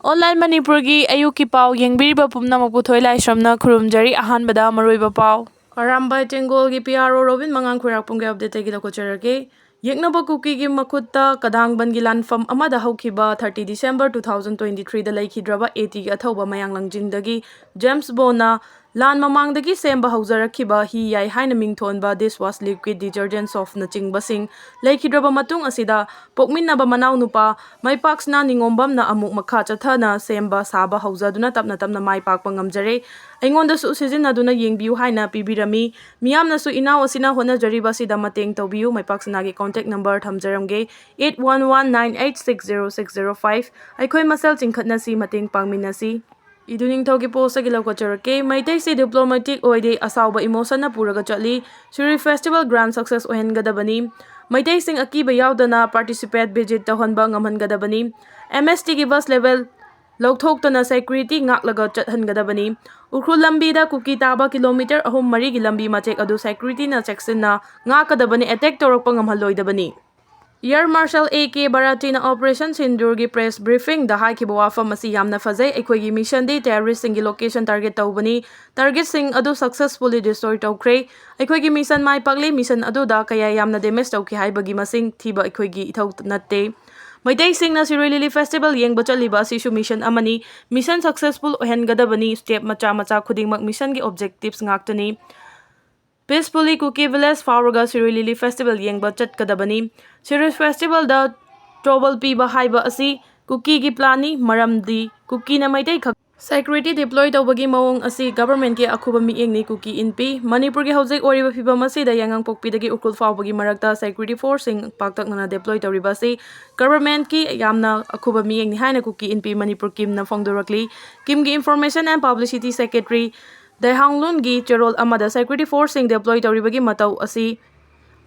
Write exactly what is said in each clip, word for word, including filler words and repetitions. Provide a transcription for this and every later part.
Online ꯃꯅꯤꯄꯨꯔꯒꯤ ꯑꯌꯨꯛꯀꯤ ꯄꯥꯎ ꯌꯦꯡꯕꯤꯔꯤꯕ ꯄꯨꯝꯅꯃꯛꯄꯨ ꯊꯣꯏ ꯂꯥꯏꯁ꯭ꯔꯝꯅ ꯈꯨꯔꯨꯝꯖꯔꯤ꯫ ꯑꯍꯥꯟꯕꯗ ꯃꯔꯨꯑꯣꯏꯕ ꯄꯥꯎ꯫ ꯑꯔꯥꯝꯕꯥꯏ ꯇꯦꯡꯒꯣꯜꯒꯤ P R O ꯔꯣꯕꯤꯟ ꯃꯉꯥꯡ ꯈꯣꯏꯔꯥꯛꯄꯨꯝꯒꯤ update ꯇꯒꯤ ꯂꯧꯈꯠꯆꯔꯛꯀꯦ꯫ ꯌꯦꯛꯅꯕ ꯀꯨꯀꯤꯒꯤ ꯃꯈꯨꯠꯇ ꯀꯗꯥꯡꯕꯟꯒꯤ ꯂꯥꯟꯐꯝ ꯑꯃꯗ ꯍꯧꯈꯤꯕ thirty December two thousand twenty three ꯗ ꯂꯩꯈꯤꯗ꯭ꯔꯕ A T ꯒꯤ ꯑꯊꯧꯕ ꯃꯌꯥꯡ ꯂꯪꯖꯤꯡꯗꯒꯤ ꯖꯦꯝꯁ ꯕꯣꯟꯅ ꯂꯥꯟ ꯃꯃꯥꯡꯗꯒꯤ ꯁꯦꯝꯕ ꯍꯧꯖꯔꯛꯈꯤꯕ ꯍꯤ ꯌꯥꯏ ꯍꯥꯏꯅ ꯃꯤꯡꯊꯣꯟꯕ dishwash liquid detergent soap ꯅꯆꯤꯡꯕꯁꯤꯡ ꯂꯩꯈꯤꯗ꯭ꯔꯕ ꯃꯇꯨꯡ ꯑꯁꯤꯗ ꯄꯣꯛꯃꯤꯟꯅꯕ ꯃꯅꯥꯎꯅꯨꯄꯥ ꯃꯩꯄꯥꯛꯁꯅꯥ ꯅꯤꯉꯣꯝꯕꯝꯅ ꯑꯃꯨꯛ ꯃꯈꯥ ꯆꯠꯊꯅ ꯁꯦꯝꯕ ꯁꯥꯕ ꯍꯧꯖꯗꯨꯅ ꯇꯞꯅ ꯇꯞꯅ ꯃꯥꯏ ꯄꯥꯛꯄ ꯉꯝꯖꯔꯦ꯫ ꯑꯩꯉꯣꯟꯗꯁꯨ ꯁꯤꯖꯤꯟꯅꯗꯨꯅ ꯌꯦꯡꯕꯤꯌꯨ ꯍꯥꯏꯅ ꯄꯤꯕꯤꯔꯝꯃꯤ꯫ ꯃꯤꯌꯥꯝꯅꯁꯨ ꯏꯅꯥꯎ ꯑꯁꯤꯅ ꯍꯣꯠꯅꯖꯔꯤꯕ ꯑꯁꯤꯗ ꯃꯇꯦꯡ ꯇꯧꯕꯤꯌꯨ꯫ ꯃꯩꯄꯥꯛꯁꯅꯥꯒꯤ contact number ꯊꯝꯖꯔꯝꯒꯦ, eight one one nine eight six zero six zero five꯫ ꯑꯩꯈꯣꯏ ꯃꯁꯦꯜ ꯆꯤꯡꯈꯠꯅꯁꯤ, ꯃꯇꯦꯡ ꯄꯥꯡꯃꯤꯟꯅꯁꯤ꯫ ꯏꯗꯨ ꯅꯤꯡꯊꯧꯒꯤ post ꯇꯒꯤ ꯂꯧꯈꯠꯆꯔꯛꯀꯦ꯫ ꯃꯩꯇꯩꯁꯤ diplomatic ꯑꯣꯏꯗꯦ, ꯑꯁꯥꯎꯕ emotion ꯅ ꯄꯨꯔꯒ ꯆꯠꯂꯤ꯫ Shirui festival grand success ꯑꯣꯏꯍꯟꯒꯗꯕꯅꯤ꯫ ꯃꯩꯇꯩꯁꯤꯡ ꯑꯀꯤꯕ ꯌꯥꯎꯗꯅ participate visit ꯇꯧꯍꯟꯕ ꯉꯝꯍꯟꯒꯗꯕꯅꯤ꯫ M S T ꯒꯤ bus level ꯂꯧꯊꯣꯛꯇꯅ security ꯉꯥꯛꯂꯒ ꯆꯠꯍꯟꯒꯗꯕꯅꯤ꯫ ꯎꯈ꯭ꯔꯨꯜ ꯂꯝꯕꯤꯗ ꯀꯨꯀꯤ ꯇꯥꯕ kilometre ꯑꯍꯨꯝ ꯃꯔꯤꯒꯤ ꯂꯝꯕꯤ ꯃꯆꯦꯛ ꯑꯗꯨ security ꯅ ꯆꯦꯛꯁꯤꯟꯅ ꯉꯥꯛꯀꯗꯕꯅꯤ, attack ꯇꯧꯔꯛꯄ ꯉꯝꯍꯜꯂꯣꯏꯗꯕꯅꯤ꯫ Air Marshal A K ꯕꯔꯥꯇꯤꯅ Operation ꯁꯤꯟꯗꯨꯔꯒꯤ press briefing ꯗ ꯍꯥꯏꯈꯤꯕ ꯋꯥꯐꯝ ꯑꯁꯤ ꯌꯥꯝꯅ ꯐꯖꯩ꯫ ꯑꯩꯈꯣꯏꯒꯤ mission ꯗꯤ terrorist ꯁꯤꯡꯒꯤ location target ꯇꯧꯕꯅꯤ꯫ Target ꯁꯤꯡ ꯑꯗꯨ successfully destroy ꯇꯧꯈ꯭ꯔꯦ꯫ ꯑꯩꯈꯣꯏꯒꯤ mission ꯃꯥꯏ ꯄꯥꯛꯂꯤ꯫ Mission ꯑꯗꯨꯗ ꯀꯌꯥ ꯌꯥꯝꯅ damage ꯇꯧꯈꯤ ꯍꯥꯏꯕꯒꯤ ꯃꯁꯤꯡ ꯊꯤꯕ ꯑꯩꯈꯣꯏꯒꯤ ꯏꯊꯧ ꯅꯠꯇꯦ꯫ ꯃꯩꯇꯩꯁꯤꯡꯅ ꯁꯤꯔꯣꯏ ꯂꯤꯂꯤ festival ꯌꯦꯡꯕ ꯆꯠꯂꯤꯕ ꯑꯁꯤꯁꯨ mission ꯑꯃꯅꯤ꯫ Mission successful ꯑꯣꯏꯍꯟꯒꯗꯕꯅꯤ꯫ Step ꯃꯆꯥ ꯃꯆꯥ ꯈꯨꯗꯤꯡꯃꯛ mission ꯒꯤ objectives ꯉꯥꯛꯇꯅꯤ꯫ Peacefully Kuki Village ꯐꯥꯎꯔꯒ ꯁꯤꯔꯣꯏ ꯂꯤꯂꯤ festival ꯌꯦꯡꯕ ꯆꯠꯀꯗꯕꯅꯤ꯫ ꯁꯤꯔꯣꯏ festival ꯗ trouble ꯄꯤꯕ ꯍꯥꯏꯕ ꯑꯁꯤ ꯀꯨꯀꯤꯒꯤ plan ꯅꯤ, ꯃꯔꯝꯗꯤ ꯀꯨꯀꯤꯅ ꯃꯩꯇꯩ ꯈꯛ security deploy ꯇꯧꯕꯒꯤ ꯃꯑꯣꯡ ꯑꯁꯤ government ꯀꯤ ꯑꯈꯨꯕ ꯃꯤꯠꯌꯦꯡꯅꯤ꯫ ꯀꯨꯀꯤ ꯏꯟꯄꯤ ꯃꯅꯤꯄꯨꯔꯒꯤ ꯍꯧꯖꯤꯛ ꯑꯣꯏꯔꯤꯕ ꯐꯤꯕꯝ ꯑꯁꯤꯗ ꯌꯥꯏꯉꯪꯄꯣꯛꯄꯤꯗꯒꯤ ꯎꯈ꯭ꯔꯨꯜ ꯐꯥꯎꯕꯒꯤ ꯃꯔꯛꯇ security force ꯁꯤꯡ ꯄꯥꯛꯇꯛꯅꯅ deploy ꯇꯧꯔꯤꯕ ꯑꯁꯤ government ꯀꯤ ꯌꯥꯝꯅ ꯑꯈꯨꯕ ꯃꯤꯠꯌꯦꯡꯅꯤ ꯍꯥꯏꯅ ꯀꯨꯀꯤ ꯏꯟꯄꯤ Manipur ꯀꯤꯝꯅ ꯐꯣꯡꯗꯣꯔꯛꯂꯤ꯫ ꯀꯤꯝꯒꯤ Information and Publicity Secretary ꯗꯥꯏꯍꯥꯡꯂꯨꯟꯒꯤ ꯆꯦꯔꯣꯜ ꯑꯃꯗ security force ꯁꯤꯡ deploy ꯇꯧꯔꯤꯕꯒꯤ ꯃꯇꯧ ꯑꯁꯤ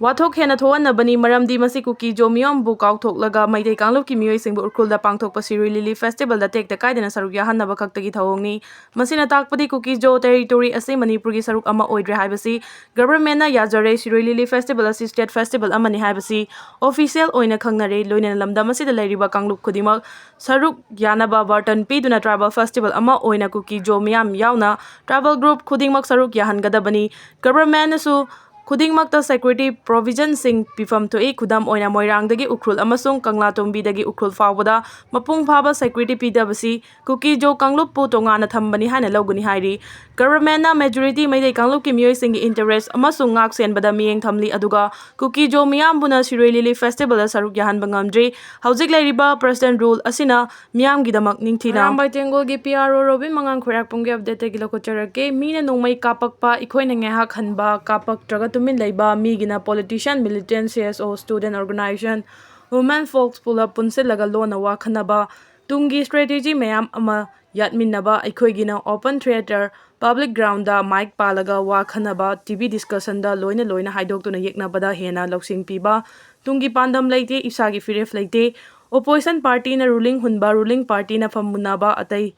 ꯋꯥꯊꯣꯛ ꯍꯦꯟꯅ ꯊꯣꯛꯍꯟꯅꯕꯅꯤ, ꯃꯔꯝꯗꯤ ꯃꯁꯤ ꯀꯨꯀꯤ-ꯖꯣ ꯃꯤꯌꯥꯝꯕꯨ ꯀꯥꯎꯊꯣꯛꯂꯒ ꯃꯩꯇꯩ ꯀꯥꯡꯂꯨꯞꯀꯤ ꯃꯤꯑꯣꯏꯁꯤꯡꯕꯨ ꯎꯈ꯭ꯔꯨꯜꯗ ꯄꯥꯡꯊꯣꯛꯄ ꯁꯤꯔꯣꯏ ꯂꯤꯂꯤ ꯐꯦꯁꯇꯤꯚꯦꯜꯗ ꯇꯦꯛꯇ ꯀꯥꯏꯗꯅ ꯁꯔꯨꯛ ꯌꯥꯍꯟꯅꯕ ꯈꯛꯇꯒꯤ ꯊꯧꯑꯣꯡꯅꯤ꯫ ꯃꯁꯤꯅ ꯇꯥꯛꯄꯗꯤ ꯀꯨꯀꯤ-ꯖꯣ ꯇꯦꯔꯤꯇꯣꯔꯤ ꯑꯁꯤ ꯃꯅꯤꯄꯨꯔꯒꯤ ꯁꯔꯨꯛ ꯑꯃ ꯑꯣꯏꯗ꯭ꯔꯦ ꯍꯥꯏꯕꯁꯤ꯫ ꯒꯚꯔꯟꯃꯦꯟꯠꯅ ꯌꯥꯖꯔꯦ, ꯁꯤꯔꯣꯏ ꯂꯤꯂꯤ ꯐꯦꯁꯇꯤꯚꯦꯜ ꯑꯁꯤ ꯁ꯭ꯇꯦꯠ ꯐꯦꯁꯇꯤꯚꯦꯜ ꯑꯃꯅꯤ ꯍꯥꯏꯕꯁꯤ ꯑꯣꯐꯤꯁꯤꯌꯦꯜ ꯑꯣꯏꯅ ꯈꯪꯅꯔꯦ꯫ ꯂꯣꯏꯅꯅ ꯂꯝꯗꯝ ꯑꯁꯤꯗ ꯂꯩꯔꯤꯕ ꯀꯥꯡꯂꯨꯞ ꯈꯨꯗꯤꯡꯃꯛ ꯁꯔꯨꯛ ꯌꯥꯅꯕ ꯕꯥꯔꯇꯟ ꯄꯤꯗꯨꯅ ꯇ꯭ꯔꯥꯏꯕꯦꯜ ꯐꯦꯁꯇꯤꯚꯦꯜ ꯑꯃ ꯑꯣꯏꯅ ꯀꯨꯀꯤ-ꯖꯣ ꯃꯤꯌꯥꯝ ꯌꯥꯎꯅ ꯇ꯭ꯔꯥꯏꯕꯦꯜ ꯒ꯭ꯔꯨꯞ ꯈꯨꯗꯤꯡꯃꯛ ꯁꯔꯨꯛ ꯌꯥꯍꯟꯒꯗꯕꯅꯤ꯫ ꯒꯚꯔꯟꯃꯦꯟꯠꯅꯁꯨ ꯈꯨꯗꯤꯡꯃꯛꯇ ꯁꯦꯀ꯭ꯌꯨꯔꯤꯇꯤ ꯄ꯭ꯔꯣꯚꯤꯖꯟꯁꯤꯡ ꯄꯤꯐꯝ ꯊꯣꯛꯏ꯫ ꯈꯨꯗꯝ ꯑꯣꯏꯅ ꯃꯣꯏꯔꯥꯡꯗꯒꯤ ꯎꯈ꯭ꯔꯨꯜ ꯑꯃꯁꯨꯡ ꯀꯪꯂꯥꯇꯣꯡꯕꯤꯗꯒꯤ ꯎꯈ꯭ꯔꯨꯜ ꯐꯥꯎꯕꯗ ꯃꯄꯨꯡ ꯐꯥꯕ ꯁꯦꯀ꯭ꯌꯨꯔꯤꯇꯤ ꯄꯤꯗꯕꯁꯤ ꯀꯨꯀꯤ-ꯖꯣ ꯀꯥꯡꯂꯨꯞꯄꯨ ꯇꯣꯉꯥꯟꯅ ꯊꯝꯕꯅꯤ ꯍꯥꯏꯅ ꯂꯧꯒꯅꯤ ꯍꯥꯏꯔꯤ꯫ ꯒꯚꯔꯟꯃꯦꯟꯠꯅ ꯃꯦꯖꯣꯔꯤꯇꯤ ꯃꯩꯇꯩ ꯀꯥꯡꯂꯨꯞꯀꯤ ꯃꯤꯑꯣꯏꯁꯤꯡꯒꯤ ꯏꯟꯇꯔꯦꯁ ꯑꯃꯁꯨꯡ ꯉꯥꯛ ꯁꯦꯟꯕꯗ ꯃꯤꯠꯌꯦꯡ ꯊꯝꯂꯤ, ꯑꯗꯨꯒ ꯀꯨꯀꯤ-ꯖꯣ ꯃꯤꯌꯥꯝꯕꯨꯅ ꯁꯤꯔꯣꯏ ꯂꯤꯂꯤ ꯐꯦꯁꯇꯤꯚꯦꯜꯗ ꯁꯔꯨꯛ ꯌꯥꯍꯟꯕ ꯉꯝꯗ꯭ꯔꯤ꯫ ꯍꯧꯖꯤꯛ ꯂꯩꯔꯤꯕ ꯄ꯭ꯔꯦꯁꯤꯗꯦꯟꯠ ꯔꯨꯜ ꯑꯁꯤꯅ ꯃꯤꯌꯥꯝꯒꯤꯗꯃꯛ ꯅꯤꯡꯊꯤꯅ ꯑꯔꯥꯝꯕꯥꯏ ꯇꯦꯡꯒꯣꯜꯒꯤ ꯄꯤ ꯑꯥꯔ ꯑꯣ ꯔꯣꯕꯤꯟ ꯃꯉꯥꯡꯈꯣꯏꯔꯥꯛꯄꯝꯒꯤ ꯑꯞꯗꯦꯠꯇꯒꯤ ꯂꯧꯈꯠꯆꯔꯛꯀꯦ꯫ ꯃꯤꯅ ꯅꯣꯡꯃꯩ ꯀꯥꯞꯄꯛꯄ, ꯑꯩꯈꯣꯏꯅ ꯉꯥꯏꯍꯥꯛ ꯍꯟꯕ, ꯀꯥꯞꯄꯛꯇ꯭ꯔꯒ ꯇꯨꯃꯤꯟ ꯂꯩꯕ, ꯃꯤꯒꯤꯅ ꯄꯣꯂꯤꯇꯤꯁꯤꯌꯥꯟ, ꯃꯤꯂꯤꯇꯦꯟꯠ, ꯁꯤ ꯑꯦꯁ ꯑꯣ, ꯁ꯭ꯇꯨꯗꯦꯟꯠ ꯑꯣꯔꯒꯅꯥꯏꯖꯦꯁꯟ, ꯋꯨꯃꯦꯟ ꯐꯣꯛꯁ ꯄꯨꯂꯞ ꯄꯨꯟꯁꯤꯜꯂꯒ ꯂꯣꯟꯅ ꯋꯥ ꯈꯟꯅꯕ, ꯇꯨꯡꯒꯤ ꯁ꯭ꯇ꯭ꯔꯦꯇꯦꯖꯤ ꯃꯌꯥꯝ ꯑꯃ ꯌꯥꯠꯃꯤꯟꯅꯕ, ꯑꯩꯈꯣꯏꯒꯤꯅ open theatre, public ground mike ꯄꯥꯜꯂꯒ ꯋꯥ ꯈꯟꯅꯕ, ꯇꯤ ꯚꯤ ꯗꯤꯁꯀꯁꯟꯗ ꯂꯣꯏꯅ ꯂꯣꯏꯅ ꯍꯥꯏꯗꯣꯛꯇꯨꯅ ꯌꯦꯛꯅꯕꯗ ꯍꯦꯟꯅ ꯂꯧꯁꯤꯡ ꯄꯤꯕ, ꯇꯨꯡꯒꯤ ꯄꯥꯟꯗꯝ ꯂꯩꯇꯦ, ꯏꯁꯥꯒꯤ ꯐꯤꯔꯦꯞ ꯂꯩꯇꯦ, ꯑꯣꯄꯣꯖꯤꯁꯟ ꯄꯥꯔꯇꯤꯅ ꯔꯨꯂꯤꯡ ꯍꯨꯟꯕ, ꯔꯨꯂꯤꯡ ꯄꯥꯔꯇꯤꯅ ꯐꯝꯃꯨꯟꯅꯕ ꯑꯇꯩ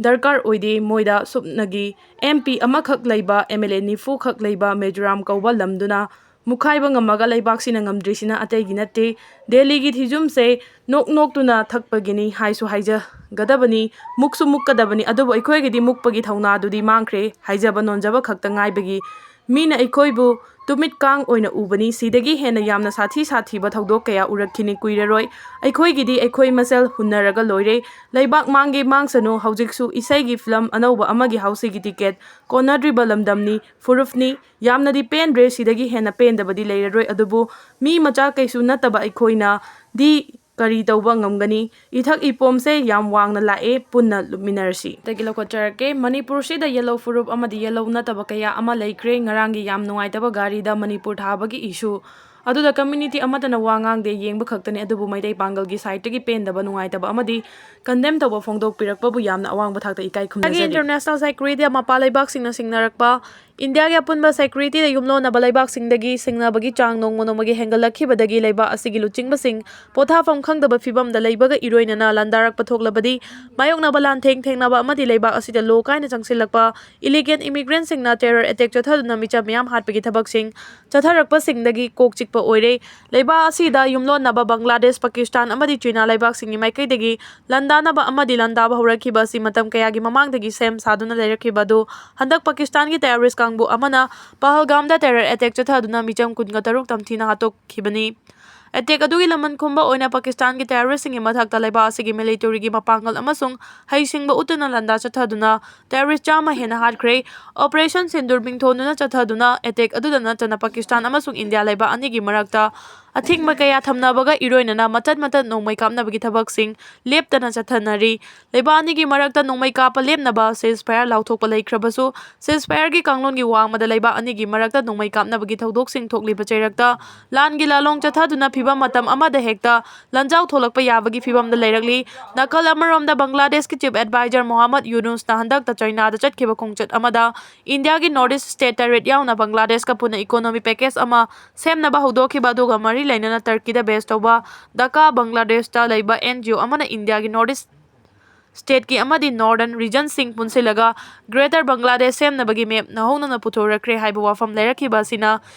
ꯗꯔꯀꯥꯔ ꯑꯣꯏꯗꯦ꯫ ꯃꯣꯏꯗ ꯁꯨꯞꯅꯒꯤ ꯑꯦꯝ ꯄꯤ ꯑꯃꯈꯛ ꯂꯩꯕ, ꯑꯦꯝ ꯑꯦꯜ ꯑꯦ ꯅꯤꯐꯨ ꯈꯛ ꯂꯩꯕ ꯃꯤꯖꯣꯔꯥꯝ ꯀꯧꯕ ꯂꯝꯗꯨꯅ ꯃꯨꯛꯈꯥꯏꯕ ꯉꯝꯃꯒ ꯂꯩꯕꯥꯛꯁꯤꯅ ꯉꯝꯗ꯭ꯔꯤꯁꯤꯅ ꯑꯇꯩꯒꯤ ꯅꯠꯇꯦ꯫ ꯗꯦꯜꯂꯤꯒꯤ ꯊꯤꯖꯨꯝꯁꯦ ꯅꯣꯛ ꯅꯣꯛꯇꯨꯅ ꯊꯛꯄꯒꯤꯅꯤ ꯍꯥꯏꯁꯨ ꯍꯥꯏꯖꯒꯗꯕꯅꯤ, ꯃꯨꯛꯁꯨ ꯃꯨꯛꯀꯗꯕꯅꯤ, ꯑꯗꯨꯕꯨ ꯑꯩꯈꯣꯏꯒꯤꯗꯤ ꯃꯨꯛꯄꯒꯤ ꯊꯧꯅꯥꯗꯨꯗꯤ ꯃꯥꯡꯈ꯭ꯔꯦ꯫ ꯍꯥꯏꯖꯕ ꯅꯣꯟꯖꯕ ꯈꯛꯇ ꯉꯥꯏꯕꯒꯤ ꯃꯤꯅ ꯑꯩꯈꯣꯏꯕꯨ ꯇꯨꯃꯤꯠ ꯀꯥꯡ ꯑꯣꯏꯅ ꯎꯕꯅꯤ꯫ ꯁꯤꯗꯒꯤ ꯍꯦꯟꯅ ꯌꯥꯝꯅ ꯁꯥꯊꯤ ꯁꯥꯊꯤꯕ ꯊꯧꯗꯣꯛ ꯀꯌꯥ ꯎꯔꯛꯈꯤꯅꯤ ꯀꯨꯏꯔꯔꯣꯏ꯫ ꯑꯩꯈꯣꯏꯒꯤꯗꯤ ꯑꯩꯈꯣꯏ ꯃꯁꯦꯜ ꯍꯨꯟꯅꯔꯒ ꯂꯣꯏꯔꯦ꯫ ꯂꯩꯕꯥꯛ ꯃꯥꯡꯒꯦ ꯃꯥꯡꯁꯅꯨ, ꯍꯧꯖꯤꯛꯁꯨ ꯏꯁꯩꯒꯤ ꯐꯤꯂꯝ ꯑꯅꯧꯕ ꯑꯃꯒꯤ ꯍꯥꯎꯁꯤꯒꯤ ꯇꯤꯀꯦꯠ ꯀꯣꯟꯅꯗ꯭ꯔꯤꯕ ꯂꯝꯗꯝꯅꯤ, ꯐꯨꯔꯨꯞꯅꯤ꯫ ꯌꯥꯝꯅꯗꯤ ꯄꯦꯟꯗ꯭ꯔꯦ, ꯁꯤꯗꯒꯤ ꯍꯦꯟꯅ ꯄꯦꯟꯗꯕꯗꯤ ꯂꯩꯔꯔꯣꯏ꯫ ꯑꯗꯨꯕꯨ ꯃꯤ ꯃꯆꯥ ꯀꯩꯁꯨ ꯅꯠꯇꯕ ꯑꯩꯈꯣꯏꯅꯗꯤ ꯀꯔꯤ ꯇꯧꯕ ꯉꯝꯒꯅꯤ? ꯏꯊꯛ ꯏꯄꯣꯝꯁꯦ ꯌꯥꯝ ꯋꯥꯡꯅ ꯂꯥꯛꯑꯦ, ꯄꯨꯟꯅ ꯂꯨꯞꯃꯤꯟꯅꯔꯁꯤ꯫ ꯗꯒꯤ ꯂꯧꯈꯠꯆꯔꯛꯀꯦ꯫ ꯃꯅꯤꯄꯨꯔꯁꯤꯗ ꯌꯦꯜꯂꯧ ꯐꯨꯔꯨꯞ ꯑꯃꯗꯤ ꯌꯦꯜꯂꯧ ꯅꯠꯇꯕ ꯀꯌꯥ ꯑꯃ ꯂꯩꯈ꯭ꯔꯦ꯫ ꯉꯔꯥꯡꯒꯤ ꯌꯥꯝ ꯅꯨꯡꯉꯥꯏꯇꯕ ꯒꯥꯔꯤꯗ ꯃꯅꯤꯄꯨꯔ ꯊꯥꯕꯒꯤ ꯏꯁꯨ ꯑꯗꯨꯗ ꯀꯝꯃ꯭ꯌꯨꯅꯤꯇꯤ ꯑꯃꯠꯇꯅ ꯋꯥ ꯉꯥꯡꯗꯦ, ꯌꯦꯡꯕ ꯈꯛꯇꯅꯤ꯫ ꯑꯗꯨꯕꯨ ꯃꯩꯇꯩ ꯄꯥꯡꯒꯜꯒꯤ ꯁꯥꯏꯠꯇꯒꯤ ꯄꯦꯟꯗꯕ, ꯅꯨꯡꯉꯥꯏꯇꯕ ꯑꯃꯗꯤ ꯀꯟꯗꯦꯝ ꯇꯧꯕ ꯐꯣꯡꯗꯣꯛꯄꯤꯔꯛꯄꯕꯨ ꯌꯥꯝꯅ ꯑꯋꯥꯡꯕ ꯊꯥꯛꯇ ꯏꯀꯥꯏ ꯈꯨꯝꯅꯖꯔꯤ꯫ ꯏꯟꯇꯔꯅꯦꯁꯅꯦꯜ ꯁꯦꯀ꯭ꯌꯨꯔꯤꯇꯤ ꯃꯄꯥ ꯂꯩꯕꯥꯛꯁꯤꯡꯅ ꯁꯤꯡꯅꯔꯛꯄ ꯏꯟꯗꯤꯌꯥꯒꯤ ꯑꯄꯨꯟꯕ ꯁꯦꯀ꯭ꯌꯨꯔꯤꯇꯤꯗ ꯌꯨꯝꯂꯣꯟꯅꯕ ꯂꯩꯕꯥꯛꯁꯤꯡꯗꯒꯤ ꯁꯤꯡꯅꯕꯒꯤ ꯆꯥꯡ ꯅꯣꯡꯃ ꯅꯣꯡꯃꯒꯤ ꯍꯦꯟꯒꯠꯂꯛꯈꯤꯕꯗꯒꯤ ꯂꯩꯕꯥꯛ ꯑꯁꯤꯒꯤ ꯂꯨꯆꯤꯡꯕꯁꯤꯡ ꯄꯣꯊꯥꯐꯝ ꯈꯪꯗꯕ ꯐꯤꯕꯝꯗ ꯂꯩꯕꯒ ꯏꯔꯣꯏꯅꯅ ꯂꯥꯟꯗꯥꯔꯛꯄ ꯊꯣꯛꯂꯕꯗꯤ ꯃꯥꯌꯣꯛꯅꯕ ꯂꯥꯟꯊꯦꯡ ꯊꯦꯡꯅꯕ ꯑꯃꯗꯤ ꯂꯩꯕꯥꯛ ꯑꯁꯤꯗ ꯂꯣ ꯀꯥꯏꯅ ꯆꯪꯁꯤꯜꯂꯛꯄ illegal immigrantꯁꯤꯡꯅ terror attack ꯆꯠꯊꯗꯨꯅ ꯃꯤꯆꯝ ꯃꯤꯌꯥꯝ ꯍꯥꯠꯄꯒꯤ ꯊꯕꯛꯁꯤꯡ ꯆꯠꯊꯔꯛꯄꯁꯤꯡꯗꯒꯤ ꯀꯣꯛ ꯆꯤꯛꯄ ꯑꯣꯏꯔꯦ꯫ ꯂꯩꯕꯥꯛ ꯑꯁꯤꯗ ꯌꯨꯝꯂꯣꯟꯅꯕ ꯕꯪꯒ꯭ꯂꯥꯗꯦꯁ, ꯄꯥꯀꯤꯁꯇꯥꯟ ꯑꯃꯗꯤ ꯆꯤꯅꯥ ꯂꯩꯕꯥꯛꯁꯤꯡꯒꯤ ꯃꯥꯏꯀꯩꯗꯒꯤ ꯂꯥꯟꯗꯥꯅꯕ ꯑꯃꯗꯤ ꯂꯥꯟꯗꯥꯕ ꯍꯧꯔꯛꯈꯤꯕ ꯑꯁꯤ ꯃꯇꯝ ꯀꯌꯥꯒꯤ ꯃꯃꯥꯡꯗꯒꯤ ꯁꯦꯝ ꯁꯥꯗꯨꯅ ꯂꯩꯔꯛꯈꯤꯕ ꯑꯗꯨ ꯍꯟꯗꯛ ꯄꯥꯀꯤꯁꯇꯥꯟꯒꯤ terrorist ꯀꯥꯡꯕꯨ ꯑꯃꯅ ꯄꯍꯜꯒꯥꯝꯗ terror attack ꯆꯠꯊꯗꯨꯅ ꯃꯤꯆꯝ ꯀꯨꯟꯒ ꯇꯔꯨꯛ ꯇꯝꯊꯤꯅ ꯍꯥꯠꯇꯣꯛꯈꯤꯕꯅꯤ꯫ Attack ꯑꯗꯨꯒꯤ ꯂꯃꯟ ꯈꯨꯝꯕ ꯑꯣꯏꯅ ꯄꯥꯀꯤꯁꯇꯥꯟꯒꯤ terroristꯁꯤꯡꯒꯤ ꯃꯊꯛꯇ ꯂꯩꯕꯥꯛ ꯑꯁꯤꯒꯤ militaryꯒꯤ ꯃꯄꯥꯡꯒꯜ ꯑꯃꯁꯨꯡ ꯍꯩꯁꯤꯡꯕ ꯎꯠꯇꯨꯅ ꯂꯥꯟꯗꯥ ꯆꯠꯊꯗꯨꯅ terrorist ꯆꯥꯝꯃ ꯍꯦꯟꯅ ꯍꯥꯠꯈ꯭ꯔꯦ꯫ Operation ꯁꯤꯟꯗꯨꯔ ꯃꯤꯡꯊꯣꯟꯗꯨꯅ ꯆꯠꯊꯗꯨꯅ attack ꯑꯗꯨꯗ ꯅꯠꯇꯅ ꯄꯥꯀꯤꯁꯇꯥꯟ ꯑꯃꯁꯨꯡ ꯏꯟꯗꯤꯌꯥ ꯂꯩꯕꯥꯛ ꯑꯅꯤꯒꯤ ꯃꯔꯛꯇ ꯑꯊꯤꯡꯕ ꯀꯌꯥ ꯊꯝꯅꯕꯒ ꯏꯔꯣꯏꯅꯅ ꯃꯇꯠ ꯃꯇꯠ ꯅꯣꯡꯃꯩ ꯀꯥꯞꯅꯕꯒꯤ ꯊꯕꯛꯁꯤꯡ ꯂꯦꯞꯇꯅ ꯆꯠꯊꯅꯔꯤ꯫ ꯂꯩꯕꯥꯛ ꯑꯅꯤꯒꯤ ꯃꯔꯛꯇ ꯅꯣꯡꯃꯩ ꯀꯥꯞꯄ ꯂꯦꯞꯅꯕ ceasefire ꯂꯥꯎꯊꯣꯛꯄ ꯂꯩꯈ꯭ꯔꯕꯁꯨ, ceasefire ꯒꯤ ꯀꯥꯡꯂꯣꯟꯒꯤ ꯋꯥꯡꯃꯗ ꯂꯩꯕꯥꯛ ꯑꯅꯤꯒꯤ ꯃꯔꯛꯇ ꯅꯣꯡꯃꯩ ꯀꯥꯞꯅꯕꯒꯤ ꯊꯧꯗꯣꯛꯁꯤꯡ ꯊꯣꯛꯂꯤꯕ ꯆꯩꯔꯛꯇ ꯂꯥꯟꯒꯤ ꯂꯥꯂꯣꯡ ꯆꯠꯊꯗꯨꯅ ꯐꯤꯕꯝ ꯃꯇꯝ ꯑꯃꯗ ꯍꯦꯛꯇ ꯂꯥꯟꯖꯥꯎ ꯊꯣꯛꯂꯛꯄ ꯌꯥꯕꯒꯤ ꯐꯤꯕꯝꯗ ꯂꯩꯔꯛꯂꯤ꯫ ꯅꯥꯀꯜ ꯑꯃꯔꯣꯝꯗ, ꯕꯪꯒ꯭ꯂꯥꯗꯦꯁꯀꯤ chief adviser ꯃꯣꯍꯝꯃꯗ ꯌꯨꯅꯨꯁꯅ ꯍꯟꯗꯛꯇ ꯆꯥꯏꯅꯥꯗ ꯆꯠꯈꯤꯕ ꯈꯣꯡꯆꯠ ꯑꯃꯗ ꯏꯟꯗꯤꯌꯥꯒꯤ north east state ꯇꯔꯦꯠ ꯌꯥꯎꯅ ꯕꯪꯒ꯭ꯂꯥꯗꯦꯁꯀ ꯄꯨꯟꯅ economic package ꯑꯃ ꯁꯦꯝꯅꯕ ꯍꯧꯗꯣꯛꯈꯤꯕ ꯑꯗꯨꯒ ꯃꯔꯤ ꯂꯩꯅꯅ ꯇꯔꯀꯤꯗ base ꯇꯧꯕ ꯙꯥꯀꯥ, ꯕꯪꯒ꯭ꯂꯥꯗꯦꯁꯇ ꯂꯩꯕ NGO ꯑꯃꯅ ꯏꯟꯗꯤꯌꯥꯒꯤ north east stateꯀꯤ ꯑꯃꯗꯤ northern regionꯁꯤꯡ ꯄꯨꯟꯁꯤꯜꯂꯒ greater ꯕꯪꯒ꯭ꯂꯥꯗꯦꯁ ꯁꯦꯝꯅꯕꯒꯤ map ꯅꯧꯍꯧꯅꯅ ꯄꯨꯊꯣꯔꯛꯈ꯭ꯔꯦ ꯍꯥꯏꯕ ꯋꯥꯐꯝ ꯂꯩꯔꯛꯈꯤꯕ ꯑꯁꯤꯅ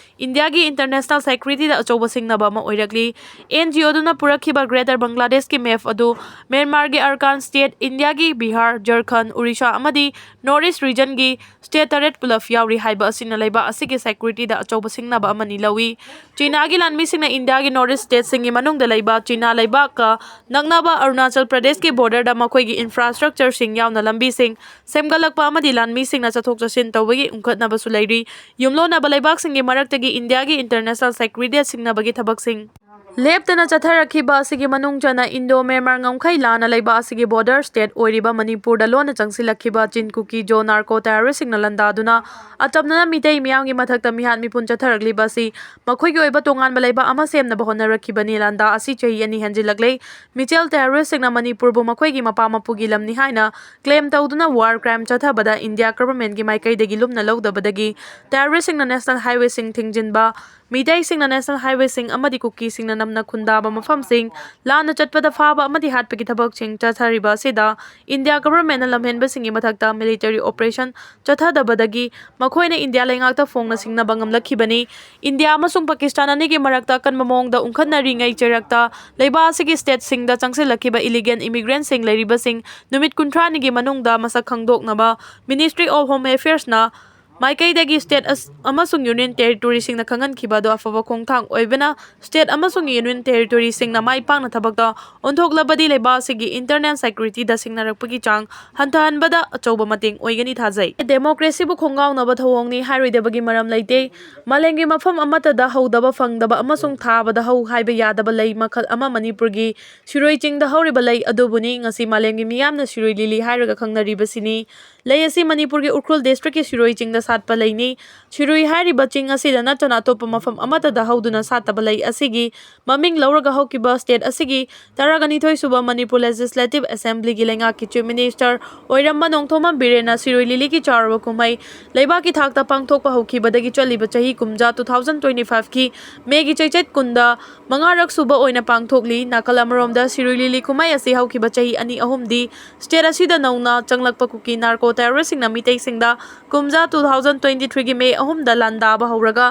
ꯏꯟꯗꯤꯌꯥꯒꯤ international securityꯗ ꯑꯆꯧꯕ ꯁꯤꯡꯅꯕ ꯑꯃ ꯑꯣꯏꯔꯛꯂꯤ꯫ NGO ꯑꯗꯨꯅ ꯄꯨꯔꯛꯈꯤꯕ greater ꯕꯪꯒ꯭ꯂꯥꯗꯦꯁꯀꯤ map ꯑꯗꯨ ꯃ꯭ꯌꯥꯟꯃꯥꯔꯒꯤ ꯑꯔꯀꯥꯟ state, ꯏꯟꯗꯤꯌꯥꯒꯤ ꯕꯤꯍꯥꯔ, ꯖꯔꯈꯟ, ꯎꯔꯤꯁꯥ ꯑꯃꯗꯤ north east regionꯒꯤ state ꯇꯔꯦꯠ ꯄꯨꯂꯞ ꯌꯥꯎꯔꯤ ꯍꯥꯏꯕ ꯑꯁꯤꯅ ꯂꯩꯕꯥꯛ ꯑꯁꯤꯒꯤ securityꯗ ꯑꯆꯧꯕ ꯁꯤꯡꯅꯕ ꯑꯃꯅꯤ ꯂꯧꯏ꯫ ꯆꯤꯅꯥꯒꯤ ꯂꯥꯟꯃꯤꯁꯤꯡꯅ ꯏꯟꯗꯤꯌꯥꯒꯤ north east stateꯁꯤꯡꯒꯤ ꯃꯅꯨꯡꯗ ꯂꯩꯕ ꯆꯤꯅꯥ ꯂꯩꯕꯥꯛꯀ ꯅꯛꯅꯕ ꯑꯔꯨꯅꯥꯆꯜ ꯄ꯭ꯔꯗꯦꯁꯀꯤ borderꯗ ꯃꯈꯣꯏꯒꯤ infrastructureꯁꯤꯡ ꯌꯥꯎꯅ ꯂꯝꯕꯤꯁꯤꯡ ꯁꯦꯝꯒꯠꯂꯛꯄ ꯑꯃꯗꯤ ꯂꯥꯟꯃꯤꯁꯤꯡꯅ ꯆꯠꯊꯣꯛ ꯆꯠꯁꯤꯟ ꯇꯧꯕꯒꯤ ꯎꯪꯈꯠꯅꯕꯁꯨ ꯂꯩꯔꯤ꯫ ꯌꯨꯝꯂꯣꯟꯅꯕ ꯂꯩꯕꯥꯛꯁꯤꯡꯒꯤ ꯃꯔꯛꯇꯒꯤ ꯏꯟꯗꯤꯌꯥꯒꯤ international security ꯁꯤꯡꯅꯕꯒꯤ ꯊꯕꯛꯁꯤꯡ ꯂꯦꯞꯇꯅ ꯆꯠꯊꯔꯛꯈꯤꯕ ꯑꯁꯤꯒꯤ ꯃꯅꯨꯡ ꯆꯟꯅ ꯏꯟꯗꯣ ꯃ꯭ꯌꯥꯟꯃꯥꯔ ꯉꯝꯈꯩ ꯂꯥꯟꯅ ꯂꯩꯕꯥꯛ ꯑꯁꯤꯒꯤ ꯕꯣꯔꯗꯔ ꯁ꯭ꯇꯦꯠ ꯑꯣꯏꯔꯤꯕ ꯃꯅꯤꯄꯨꯔꯗ ꯂꯣꯟꯅ ꯆꯪꯁꯤꯜꯂꯛꯈꯤꯕ ꯆꯤꯟ ꯀꯨꯀꯤ ꯖꯣ ꯅꯥꯔꯀꯣ ꯇꯦꯔꯣꯔꯤꯁꯁꯤꯡꯅ ꯂꯥꯟꯗꯥꯗꯨꯅ ꯑꯆꯝꯅꯅ ꯃꯤꯇꯩ ꯃꯤꯌꯥꯝꯒꯤ ꯃꯊꯛꯇ ꯃꯤꯍꯥꯠ ꯃꯤꯄꯨꯟ ꯆꯠꯊꯔꯛꯂꯤꯕ ꯑꯁꯤ ꯃꯈꯣꯏꯒꯤ ꯑꯣꯏꯕ ꯇꯣꯉꯥꯟꯕ ꯂꯩꯕꯥꯛ ꯑꯃ ꯁꯦꯝꯅꯕ ꯍꯣꯠꯅꯔꯛꯈꯤꯕꯅꯤ꯫ ꯂꯥꯟꯗꯥ ꯑꯁꯤ ꯆꯍꯤ ꯑꯅꯤ ꯍꯦꯟꯖꯤꯜꯂꯛꯂꯦ꯫ ꯃꯤꯆꯦꯜ ꯇꯦꯔꯣꯔꯤꯁꯁꯤꯡꯅ ꯃꯅꯤꯄꯨꯔꯕꯨ ꯃꯈꯣꯏꯒꯤ ꯃꯄꯥ ꯃꯄꯨꯒꯤ ꯂꯝꯅꯤ ꯍꯥꯏꯅ ꯀ꯭ꯂꯦꯝ ꯇꯧꯗꯨꯅ ꯋꯥꯔ ꯀ꯭ꯔꯥꯏꯝ ꯆꯠꯊꯕꯗ ꯏꯟꯗꯤꯌꯥ ꯒꯚꯔꯟꯃꯦꯟꯠꯀꯤ ꯃꯥꯏꯀꯩꯗꯒꯤ ꯂꯨꯝꯅ ꯂꯧꯗꯕꯗꯒꯤ ꯇꯦꯔꯣꯔꯤꯁꯁꯤꯡꯅ ꯅꯦꯁꯅꯦꯜ ꯍꯥꯏꯋꯦꯁꯤꯡ ꯊꯤꯡꯖꯤꯟꯕ, ꯃꯤꯇꯩꯁꯤꯡꯅ ꯅꯦꯁꯅꯦꯜ ꯍꯥꯏꯋꯦꯁꯤꯡ ꯑꯃꯗꯤ ꯀꯨꯀꯤꯁꯤꯡꯅ ꯅꯝꯅ ꯈꯨꯟꯗꯥꯕ ꯃꯐꯝꯁꯤꯡ ꯂꯥꯟꯅ ꯆꯠꯄꯗ ꯐꯥꯕ ꯑꯃꯗꯤ ꯍꯥꯠꯄꯒꯤ ꯊꯕꯛꯁꯤꯡ ꯆꯠꯊꯔꯤꯕ ꯑꯁꯤꯗ ꯏꯟꯗꯤꯌꯥ ꯒꯚꯔꯟꯃꯦꯟꯠꯅ ꯂꯝꯍꯦꯟꯕꯁꯤꯡꯒꯤ ꯃꯊꯛꯇ ꯃꯤꯂꯤꯇꯔꯤ ꯑꯣꯄꯔꯦꯁꯟ ꯆꯠꯊꯗꯕꯗꯒꯤ ꯃꯈꯣꯏꯅ ꯏꯟꯗꯤꯌꯥ ꯂꯩꯉꯥꯛꯇ ꯐꯣꯡꯅ ꯁꯤꯡꯅꯕ ꯉꯝꯂꯛꯈꯤꯕꯅꯤ꯫ ꯏꯟꯗꯤꯌꯥ ꯑꯃꯁꯨꯡ ꯄꯥꯀꯤꯁꯇꯥꯟ ꯑꯅꯤꯒꯤ ꯃꯔꯛꯇ ꯑꯀꯟꯕ ꯃꯑꯣꯡꯗ ꯎꯪꯈꯠꯅꯔꯤꯉꯩ ꯆꯩꯔꯛꯇ ꯂꯩꯕꯥꯛ ꯑꯁꯤꯒꯤ ꯁ꯭ꯇꯦꯠꯁꯤꯡꯗ ꯆꯪꯁꯤꯜꯂꯛꯈꯤꯕ ꯏꯂꯤꯒꯦꯜ ꯏꯃꯤꯒ꯭ꯔꯦꯟꯠꯁꯤꯡ ꯂꯩꯔꯤꯕꯁꯤꯡ ꯅꯨꯃꯤꯠ ꯀꯨꯟꯊ꯭ꯔꯥꯅꯤꯒꯤ ꯃꯅꯨꯡꯗ ꯃꯁꯛ ꯈꯪꯗꯣꯛꯅꯕ Ministry of Home Affairsꯅ ꯃꯥꯏꯀꯩꯗꯒꯤ ꯁ꯭ꯇꯦꯠ ꯑꯁ-, ꯑꯃꯁꯨꯡ ꯌꯨꯅꯤꯌꯟ ꯇꯦꯔꯤꯇꯣꯔꯤꯁꯤꯡꯅ ꯈꯪꯍꯟꯈꯤꯕ ꯑꯗꯨ ꯑꯐꯕ ꯈꯣꯡꯊꯥꯡ ꯑꯣꯏꯕꯅ, ꯁ꯭ꯇꯦꯠ ꯑꯃꯁꯨꯡ ꯌꯨꯅꯤꯌꯟ ꯇꯦꯔꯤꯇꯣꯔꯤꯁꯤꯡꯅ ꯃꯥꯏ ꯄꯥꯛꯅ ꯊꯕꯛꯇ ꯑꯣꯟꯊꯣꯛꯂꯕꯗꯤ ꯂꯩꯕꯥꯛ ꯑꯁꯤꯒꯤ ꯏꯟꯇꯔꯅꯦꯜ ꯁꯦꯀ꯭ꯌꯨꯔꯤꯇꯤꯗ ꯁꯤꯡꯅꯔꯛꯄꯒꯤ ꯆꯥꯡ ꯍꯟꯊꯍꯟꯕꯗ ꯑꯆꯧꯕ ꯃꯇꯦꯡ ꯑꯣꯏꯒꯅꯤ ꯊꯥꯖꯩ꯫ ꯗꯦꯃꯣꯀ꯭ꯔꯦꯁꯤꯕꯨ ꯈꯣꯡꯒꯥꯎꯅꯕ ꯊꯧꯑꯣꯡꯅꯤ ꯍꯥꯏꯔꯣꯏꯗꯕꯒꯤ ꯃꯔꯝ ꯂꯩꯇꯦ꯫ ꯃꯥꯂꯦꯝꯒꯤ ꯃꯐꯝ ꯑꯃꯠꯇꯗ ꯍꯧꯗꯕ, ꯐꯪꯗꯕ ꯑꯃꯁꯨꯡ ꯊꯥꯕꯗ ꯍꯧ ꯍꯥꯏꯕ ꯌꯥꯗꯕ ꯂꯩ ꯃꯈꯜ ꯑꯃ ꯃꯅꯤꯄꯨꯔꯒꯤ ꯁꯤꯔꯣꯏ ꯆꯤꯡꯗ ꯍꯧꯔꯤꯕ ꯂꯩ ꯑꯗꯨꯕꯨꯅꯤ꯫ ꯉꯁꯤ ꯃꯥꯂꯦꯝꯒꯤ ꯃꯤꯌꯥꯝꯅ ꯁꯤꯔꯣꯏ ꯂꯤꯂꯤ ꯍꯥꯏꯔꯒ ꯈꯪꯅꯔꯤꯕꯁꯤꯅꯤ꯫ ꯂꯩ ꯑꯁꯤ ꯃꯅꯤꯄꯨꯔꯒꯤ ꯎꯈ꯭ꯔꯨꯜ ꯗꯤꯁꯇ꯭ꯔꯤꯛꯀꯤ ꯁꯤꯔꯣꯏ ꯆꯤꯡꯗ ꯁꯥꯠꯄ ꯂꯩꯅꯤ꯫ ꯁꯤꯔꯨꯏ ꯍꯥꯏꯔꯤꯕ ꯆꯤꯡ ꯑꯁꯤꯗ ꯅꯠꯇꯅ ꯑꯇꯣꯞꯄ ꯃꯐꯝ ꯑꯃꯠꯇꯗ ꯍꯧꯗꯨꯅ ꯁꯥꯠꯇꯕ ꯂꯩ ꯑꯁꯤꯒꯤ ꯃꯃꯤꯡ ꯂꯧꯔꯒ ꯍꯧꯈꯤꯕ ꯁ꯭ꯇꯦꯠ ꯑꯁꯤꯒꯤ ꯇꯔꯥꯒ ꯅꯤꯊꯣꯏ ꯁꯨꯕ ꯃꯅꯤꯄꯨꯔ ꯂꯦꯖꯤꯁꯂꯦꯇꯤꯚ ꯑꯦꯁꯦꯝꯕ꯭ꯂꯤꯒꯤ ꯂꯩꯉꯥꯛꯀꯤ ꯆꯤꯐ ꯃꯤꯅꯤꯁꯇꯔ ꯑꯣꯏꯔꯝꯕ ꯅꯣꯡꯊꯣꯝꯕꯝ ꯕꯤꯔꯦꯟꯅ ꯁꯤꯔꯨꯏ ꯂꯤꯂꯤꯒꯤ ꯆꯥꯎꯔꯕ ꯀꯨꯝꯍꯩ ꯂꯩꯕꯥꯛꯀꯤ ꯊꯥꯛꯇ ꯄꯥꯡꯊꯣꯛꯄ ꯍꯧꯈꯤꯕꯗꯒꯤ ꯆꯠꯂꯤꯕ ꯆꯍꯤ ꯀꯨꯝꯖꯥ two thousand twenty fiveꯀꯤ ꯃꯦꯒꯤ ꯆꯩꯆꯠ ꯀꯨꯟꯗ ꯃꯉꯥꯔꯛ ꯁꯨꯕ ꯑꯣꯏꯅ ꯄꯥꯡꯊꯣꯛꯂꯤ꯫ ꯅꯥꯀꯜ ꯑꯃꯔꯣꯝꯗ ꯁꯤꯔꯨꯏ ꯂꯤꯂꯤ ꯀꯨꯝꯍꯩ ꯑꯁꯤ ꯍꯧꯈꯤꯕ ꯆꯍꯤ ꯑꯅꯤ ꯑꯍꯨꯝꯗꯤ ꯁ꯭ꯇꯦꯠ ꯑꯁꯤꯗ ꯅꯧꯅ ꯆꯪꯂꯛꯄ ꯀꯨꯀꯤ ꯅꯥꯔꯀꯣ ꯇꯦꯔꯣꯔꯤꯁꯁꯤꯡꯅ ꯃꯤꯇꯩꯁꯤꯡꯗ ꯀꯨꯝꯖꯥ two thousand twenty threeꯒꯤ ꯃꯦ ꯑꯍꯨꯝꯗ ꯂꯥꯟꯗꯥꯕ ꯍꯧꯔꯒ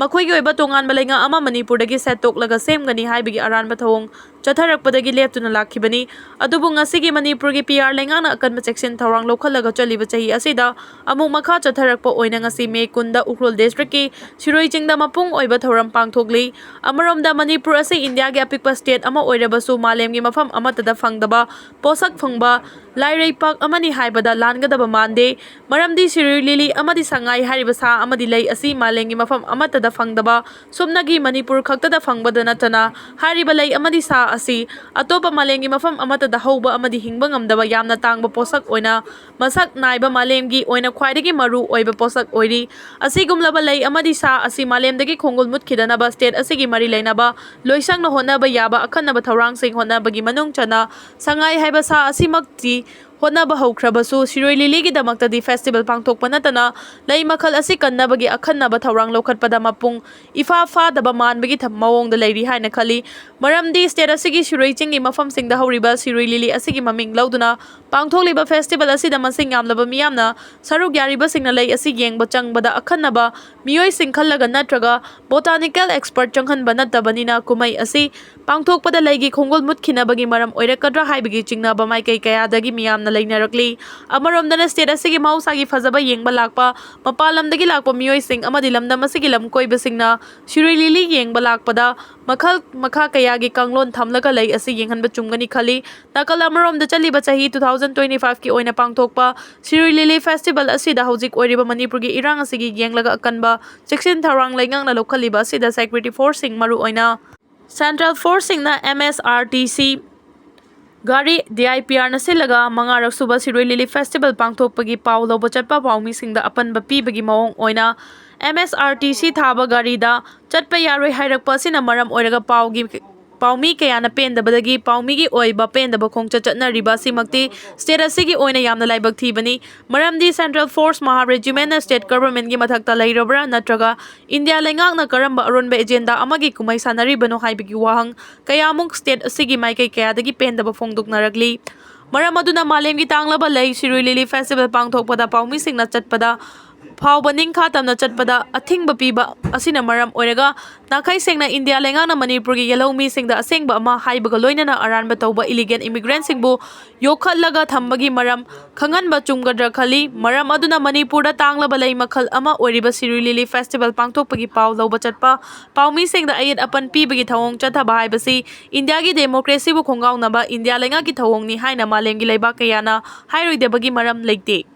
ꯃꯈꯣꯏꯒꯤ ꯑꯣꯏꯕ ꯇꯣꯉꯥꯟꯕ ꯂꯩꯉꯥꯛ ꯑꯃ ꯃꯅꯤꯄꯨꯔꯗꯒꯤ ꯁꯦꯠꯇꯣꯛꯂꯒ ꯁꯦꯝꯒꯅꯤ ꯍꯥꯏꯕꯒꯤ ꯑꯔꯥꯟꯕ ꯊꯧꯑꯣꯡ ꯆꯠꯊꯔꯛꯄꯗꯒꯤ ꯂꯦꯞꯇꯨꯅ ꯂꯥꯛꯈꯤꯕꯅꯤ꯫ ꯑꯗꯨꯕꯨ ꯉꯁꯤꯒꯤ ꯃꯅꯤꯄꯨꯔꯒꯤ ꯄꯤ ꯑꯥꯔ ꯂꯩꯉꯥꯛꯅ ꯑꯀꯟꯕ ꯆꯦꯛꯁꯤꯟ ꯊꯧꯔꯥꯡ ꯂꯧꯈꯠꯂꯒ ꯆꯠꯂꯤꯕ ꯆꯍꯤ ꯑꯁꯤꯗ ꯑꯃꯨꯛ ꯃꯈꯥ ꯆꯠꯊꯔꯛꯄ ꯑꯣꯏꯅ ꯉꯁꯤ ꯃꯦ ꯀꯨꯟꯗ ꯎꯈ꯭ꯔꯨꯜ ꯗꯤꯁꯇ꯭ꯔꯤꯛꯀꯤ ꯁꯤꯔꯣꯏ ꯆꯤꯡꯗ ꯃꯄꯨꯡ ꯑꯣꯏꯕ ꯊꯧꯔꯝ ꯄꯥꯡꯊꯣꯛꯂꯤ꯫ ꯑꯃꯔꯣꯝꯗ ꯃꯅꯤꯄꯨꯔ ꯑꯁꯤ ꯏꯟꯗꯤꯌꯥꯒꯤ ꯑꯄꯤꯛꯄ ꯁ꯭ꯇꯦꯠ ꯑꯃ ꯑꯣꯏꯔꯕꯁꯨ ꯃꯥꯂꯦꯝꯒꯤ ꯃꯐꯝ ꯑꯃꯠꯇꯗ ꯐꯪꯗꯕ ꯄꯣꯠꯁꯛ ꯐꯪꯕ ꯂꯥꯏꯔꯩꯄꯥꯛ ꯑꯃꯅꯤ ꯍꯥꯏꯕꯗ ꯂꯥꯟꯒꯗꯕ ꯃꯥꯟꯗꯦ꯫ ꯃꯔꯝꯗꯤ ꯁꯤꯔꯨꯏ ꯂꯤꯂꯤ ꯑꯃꯗꯤ ꯁꯉꯥꯏ ꯍꯥꯏꯔꯤꯕ ꯁꯥ ꯑꯃꯗꯤ ꯂꯩ ꯑꯁꯤ ꯃꯥꯂꯦꯝꯒꯤ ꯃꯐꯝ ꯑꯃꯠꯇ ꯐꯪꯗꯕ ꯁꯨꯞꯅꯒꯤ ꯃꯅꯤꯄꯨꯔ ꯈꯛꯇꯗ ꯐꯪꯕꯗ ꯅꯠꯇꯅ, ꯍꯥꯏꯔꯤꯕ ꯂꯩ ꯑꯃꯗꯤ ꯁꯥ ꯑꯁꯤ ꯑꯇꯣꯞꯄ ꯃꯥꯂꯦꯝꯒꯤ ꯃꯐꯝ ꯑꯃꯠꯇꯗ ꯍꯧꯕ ꯑꯃꯗꯤ ꯍꯤꯡꯕ ꯉꯝꯗꯕ ꯌꯥꯝꯅ ꯇꯥꯡꯕ ꯄꯣꯠꯁꯛ ꯑꯣꯏꯅ ꯃꯁꯛ ꯅꯥꯏꯕ, ꯃꯥꯂꯦꯝꯒꯤ ꯑꯣꯏꯅ ꯈ꯭ꯋꯥꯏꯗꯒꯤ ꯃꯔꯨ ꯑꯣꯏꯕ ꯄꯣꯠꯁꯛ ꯑꯣꯏꯔꯤ꯫ ꯑꯁꯤꯒꯨꯝꯂꯕ ꯂꯩ ꯑꯃꯗꯤ ꯁꯥ ꯑꯁꯤ ꯃꯥꯂꯦꯝꯗꯒꯤ ꯈꯣꯡꯒꯨꯜ ꯃꯨꯠꯈꯤꯗꯅꯕ state ꯑꯁꯤꯒꯤ ꯃꯔꯤ ꯂꯩꯅꯕ ꯂꯣꯏꯁꯪꯅ ꯍꯣꯠꯅꯕ ꯌꯥꯕ ꯑꯈꯟꯅꯕ ꯊꯧꯔꯥꯡꯁꯤꯡ ꯍꯣꯠꯅꯕꯒꯤ ꯃꯅꯨꯡ ꯆꯟꯅ ꯁꯉꯥꯏ ꯍꯥꯏꯕ ꯁꯥ ꯑꯁꯤꯃꯛꯇꯤ ꯍꯣꯠꯅꯕ ꯍꯧꯈ꯭ꯔꯕꯁꯨ, ꯁꯤꯔꯣꯏ ꯂꯤꯂꯤꯒꯤꯗꯃꯛꯇꯗꯤ festival ꯄꯥꯡꯊꯣꯛꯄ ꯅꯠꯇꯅ ꯂꯩ ꯃꯈꯜ ꯑꯁꯤ ꯀꯟꯅꯕꯒꯤ ꯑꯈꯟꯅꯕ ꯊꯧꯔꯥꯡ ꯂꯧꯈꯠꯄꯗ ꯃꯄꯨꯡ ꯏꯐꯥ ꯐꯥꯗꯕ ꯃꯥꯟꯕꯒꯤ ꯊ-, ꯃꯑꯣꯡꯗ ꯂꯩꯔꯤ ꯍꯥꯏꯅ ꯈꯜꯂꯤ꯫ ꯃꯔꯝꯗꯤ state ꯑꯁꯤꯒꯤ ꯁꯤꯔꯣꯏ ꯆꯤꯡꯒꯤ ꯃꯐꯝꯁꯤꯡꯗ ꯍꯧꯔꯤꯕ ꯁꯤꯔꯣꯏ ꯂꯤꯂꯤ ꯑꯁꯤꯒꯤ ꯃꯃꯤꯡ ꯂꯧꯗꯨꯅ ꯄꯥꯡꯊꯣꯛꯂꯤꯕ festival ꯑꯁꯤꯗ ꯃꯁꯤꯡ ꯌꯥꯝꯂꯕ ꯃꯤꯌꯥꯝꯅ ꯁꯔꯨꯛ ꯌꯥꯔꯤꯕꯁꯤꯡꯅ ꯂꯩ ꯑꯁꯤ ꯌꯦꯡꯕ ꯆꯪꯕꯗ ꯑꯈꯟꯅꯕ ꯃꯤꯑꯣꯏꯁꯤꯡ ꯈꯜꯂꯒ ꯅꯠꯇ꯭ꯔꯒ botanical expert ꯆꯪꯍꯟꯕ ꯅꯠꯇꯕꯅꯤꯅ, ꯀꯨꯝꯍꯩ ꯑꯁꯤ ꯄꯥꯡꯊꯣꯛꯄꯗ ꯂꯩꯒꯤ ꯈꯣꯡꯒꯨꯜ ꯃꯨꯠꯈꯤꯅꯕꯒꯤ ꯃꯔꯝ ꯑꯣꯏꯔꯛꯀꯗ꯭ꯔꯥ ꯍꯥꯏꯕꯒꯤ ꯆꯤꯡꯅꯕ ꯃꯥꯏꯀꯩ ꯀꯌꯥꯗꯒꯤ ꯃꯤꯌꯥꯝꯅ ꯂꯩꯅꯔꯛꯂꯤ꯫ ꯑꯃꯔꯣꯝꯗꯅ state ꯑꯁꯤꯒꯤ ꯃꯍꯧꯁꯥꯒꯤ ꯐꯖꯕ ꯌꯦꯡꯕ ꯂꯥꯛꯄ, ꯃꯄꯥꯟ ꯂꯝꯗꯒꯤ ꯂꯥꯛꯄ ꯃꯤꯑꯣꯏꯁꯤꯡ ꯑꯃꯗꯤ ꯂꯝꯗꯝ ꯑꯁꯤꯒꯤ ꯂꯝ ꯀꯣꯏꯕꯁꯤꯡꯅ ꯁꯤꯔꯨꯏ ꯂꯤꯂꯤ ꯌꯦꯡꯕ ꯂꯥꯛꯄꯗ ꯃꯈꯜ ꯃꯈꯥ ꯀꯌꯥꯒꯤ ꯀꯥꯡꯂꯣꯟ ꯊꯝꯂꯒ ꯂꯩ ꯑꯁꯤ ꯌꯦꯡꯍꯟꯕ ꯆꯨꯝꯒꯅꯤ ꯈꯜꯂꯤ꯫ ꯅꯥꯀꯜ ꯑꯃꯔꯣꯝꯗ, ꯆꯠꯂꯤꯕ ꯆꯍꯤ two thousand twenty five ꯀꯤ ꯑꯣꯏꯅ ꯄꯥꯡꯊꯣꯛꯄ ꯁꯤꯔꯨꯏ ꯂꯤꯂꯤ festival ꯑꯁꯤꯗ ꯍꯧꯖꯤꯛ ꯑꯣꯏꯔꯤꯕ ꯃꯅꯤꯄꯨꯔꯒꯤ ꯏꯔꯥꯡ ꯑꯁꯤꯒꯤ ꯌꯦꯡꯂꯒ ꯑꯀꯟꯕ ꯆꯦꯛꯁꯤꯟ ꯊꯧꯔꯥꯡ ꯂꯩꯉꯥꯛꯅ ꯂꯧꯈꯠꯂꯤꯕ ꯑꯁꯤꯗ security force ꯁꯤꯡ, ꯃꯔꯨꯑꯣꯏꯅ central force ꯁꯤꯡꯅ M S R T C ꯒꯥꯔꯤ D I P R ꯅ ꯁꯤꯜꯂꯒ ꯃꯉꯥꯔꯛ ꯁꯨꯕ ꯁꯤꯔꯨꯏ ꯂꯤꯂꯤ festival ꯄꯥꯡꯊꯣꯛꯄꯒꯤ ꯄꯥꯎ ꯂꯧꯕ ꯆꯠꯄ ꯄꯥꯎꯃꯤꯁꯤꯡꯗ ꯑꯄꯟꯕ ꯄꯤꯕꯒꯤ ꯃꯑꯣꯡ ꯑꯣꯏꯅ M S R T C ꯊꯥꯕ ꯒꯥꯔꯤꯗ ꯆꯠꯄ ꯌꯥꯔꯣꯏ ꯍꯥꯏꯔꯛꯄ ꯑꯁꯤꯅ ꯃꯔꯝ ꯑꯣꯏꯔꯒ ꯄꯥꯎꯒꯤ, ꯄꯥꯎꯃꯤ ꯀꯌꯥꯅ ꯄꯦꯟꯗꯕꯗꯒꯤ ꯄꯥꯎꯃꯤꯒꯤ ꯑꯣꯏꯕ ꯄꯦꯟꯗꯕ ꯈꯣꯡꯆꯠ ꯆꯠꯅꯔꯤꯕ ꯑꯁꯤꯃꯛꯇꯤ state ꯑꯁꯤꯒꯤ ꯑꯣꯏꯅ ꯌꯥꯝꯅ ꯂꯥꯏꯕꯛ ꯊꯤꯕꯅꯤ꯫ ꯃꯔꯝꯗꯤ central force ꯃꯍꯥ regiment ꯅ state government ꯀꯤ ꯃꯊꯛꯇ ꯂꯩꯔꯕ꯭ꯔꯥ ꯅꯠꯇ꯭ꯔꯒ ꯏꯟꯗꯤꯌꯥ ꯂꯩꯉꯥꯛꯅ ꯀꯔꯝꯕ ꯑꯔꯣꯟꯕ agenda ꯑꯃꯒꯤ ꯀꯨꯝꯍꯩ ꯁꯥꯟꯅꯔꯤꯕꯅꯣ ꯍꯥꯏꯕꯒꯤ ꯋꯥꯍꯪ ꯀꯌꯥꯃꯨꯛ state ꯑꯁꯤꯒꯤ ꯃꯥꯏꯀꯩ ꯀꯌꯥꯗꯒꯤ ꯄꯦꯟꯗꯕ ꯐꯣꯡꯗꯣꯛꯅꯔꯛꯂꯤ꯫ ꯃꯔꯝ ꯑꯗꯨꯅ ꯃꯥꯂꯦꯝꯒꯤ ꯇꯥꯡꯂꯕ ꯂꯩ ꯁꯤꯔꯨꯏ ꯂꯤꯂꯤ festival ꯄꯥꯡꯊꯣꯛꯄꯗ ꯄꯥꯎꯃꯤꯁꯤꯡꯅ ꯆꯠꯄꯗ ꯐꯥꯎꯕ ꯅꯤꯡꯈꯥ ꯇꯝꯅ ꯆꯠꯄꯗ ꯑꯊꯤꯡꯕ ꯄꯤꯕ ꯑꯁꯤꯅ ꯃꯔꯝ ꯑꯣꯏꯔꯒ ꯅꯥꯈꯩ ꯁꯦꯡꯅ ꯏꯟꯗꯤꯌꯥ ꯂꯩꯉꯥꯛꯅ ꯃꯅꯤꯄꯨꯔꯒꯤ ꯌꯦꯜꯍꯧꯃꯤꯁꯤꯡꯗ ꯑꯁꯦꯡꯕ ꯑꯃ ꯍꯥꯏꯕꯒ ꯂꯣꯏꯅꯅ ꯑꯔꯥꯟꯕ ꯇꯧꯕ illegal immigrant ꯁꯤꯡꯕꯨ ꯌꯣꯛꯈꯠꯂꯒ ꯊꯝꯕꯒꯤ ꯃꯔꯝ ꯈꯪꯍꯟꯕ ꯆꯨꯝꯒꯗ꯭ꯔꯥ ꯈꯜꯂꯤ꯫ ꯃꯔꯝ ꯑꯗꯨꯅ ꯃꯅꯤꯄꯨꯔꯗ ꯇꯥꯡꯂꯕ ꯂꯩ ꯃꯈꯜ ꯑꯃ ꯑꯣꯏꯔꯤꯕ ꯁꯤꯔꯨꯏ ꯂꯤꯂꯤ festival ꯄꯥꯡꯊꯣꯛꯄꯒꯤ ꯄꯥꯎ ꯂꯧꯕ ꯆꯠꯄ ꯄꯥꯎꯃꯤꯁꯤꯡꯗ ꯑꯌꯦꯠ ꯑꯄꯟ ꯄꯤꯕꯒꯤ ꯊꯧꯑꯣꯡ ꯆꯠꯊꯕ ꯍꯥꯏꯕꯁꯤ ꯏꯟꯗꯤꯌꯥꯒꯤ democracy ꯕꯨ ꯈꯣꯡꯒꯥꯎꯅꯕ ꯏꯟꯗꯤꯌꯥ ꯂꯩꯉꯥꯛꯀꯤ ꯊꯧꯑꯣꯡꯅꯤ ꯍꯥꯏꯅ ꯃꯥꯂꯦꯝꯒꯤ ꯂꯩꯕꯥꯛ ꯀꯌꯥꯅ ꯍꯥꯏꯔꯣꯏꯗꯕꯒꯤ ꯃꯔꯝ ꯂꯩꯇꯦ꯫